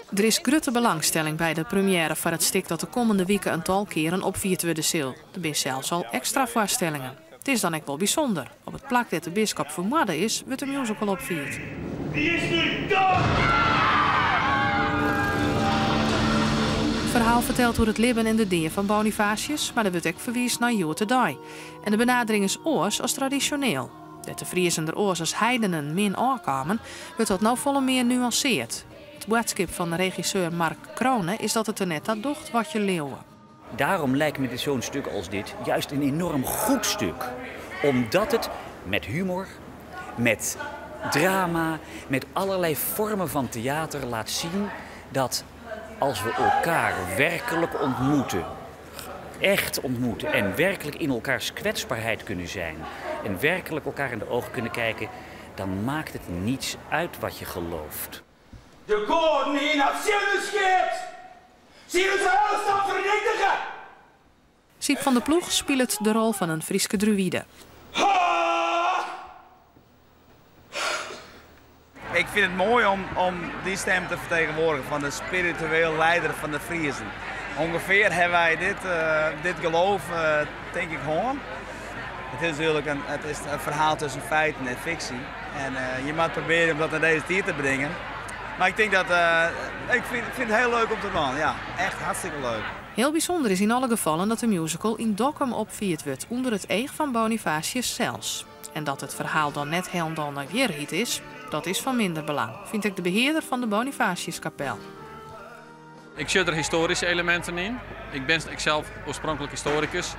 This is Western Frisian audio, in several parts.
Der is grutte belangstelling by de premjêre foar it stik dat de kommende wike in tal kearen opfierd wurde sil. Der binne sels al ekstra foarstellingen. It is dan ek wol bysûnder. Op it plak dêr't de biskop fermoarde is, wurdt de musical opfierd. Die is nu dood! It ferhaal fertelt oer it libben en de dea fan Bonifatius, mar der wurdt ek ferwiisd nei hjoed-de-dei. En de benadering is oars as tradisjoneel. Dêr't de Friezen der oars as heidenen min ôfkamen, wurdt dat no folle mear nuanseard. It boadskip fan regisseur Mark Crone is dat it der net ta docht wat je leauwe. Daarom lijkt me zo'n stuk als dit juist een enorm goed stuk. Omdat het met humor, met drama, met allerlei vormen van theater laat zien dat als we elkaar werkelijk ontmoeten, echt ontmoeten en werkelijk in elkaars kwetsbaarheid kunnen zijn en werkelijk elkaar in de ogen kunnen kijken, dan maakt het niets uit wat je gelooft. De goaden hiene har tsjin ús keard. Sy hiene ús hiele stad ferneatige. Syb van der Ploeg spilet de rol fan in Fryske druïde. Ik vind het mooi om, om die stem te vertegenwoordigen van de spiritueel leider van de Friezen. Ongeveer hebben wij dit, uh, dit geloof, uh, denk ik, gewoon. Het is natuurlijk een, het is een verhaal tussen feiten en fictie. En uh, je moet proberen om dat naar deze tijd te brengen. Maar ik denk dat, ik, vind, ik vind het heel leuk om te doen. Ja, echt hartstikke leuk. Hiel bysûnder is yn alle gefallen dat de musical yn Dokkum opfierd wurdt ûnder it each fan Bonifatius sels. En dat it ferhaal dan net hielendal nei wierheid is, dat is fan minder belang, fynt ek de behearder fan de Bonifatiuskapel. Ik sjoch der histoaryske eleminten yn. Ik bin sels oarspronklik histoarikus,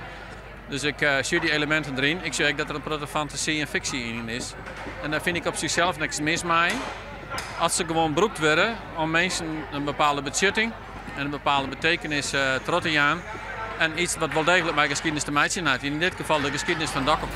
dus ik uh, sjoch dy eleminten deryn. Ik sjoch ek dat der in protte fantasy en fiksje yn is. En dêr fyn ik op sichsels niks mis mei. As se gewoan brûkt wurde om minsken in bepaalde betsjutting en in bepaalde betekenis uh, troch te jaan. En yts wat wol deeglik mei skiednis te meitsjen hat. Yn dit gefal de skiednis fan Dokkum.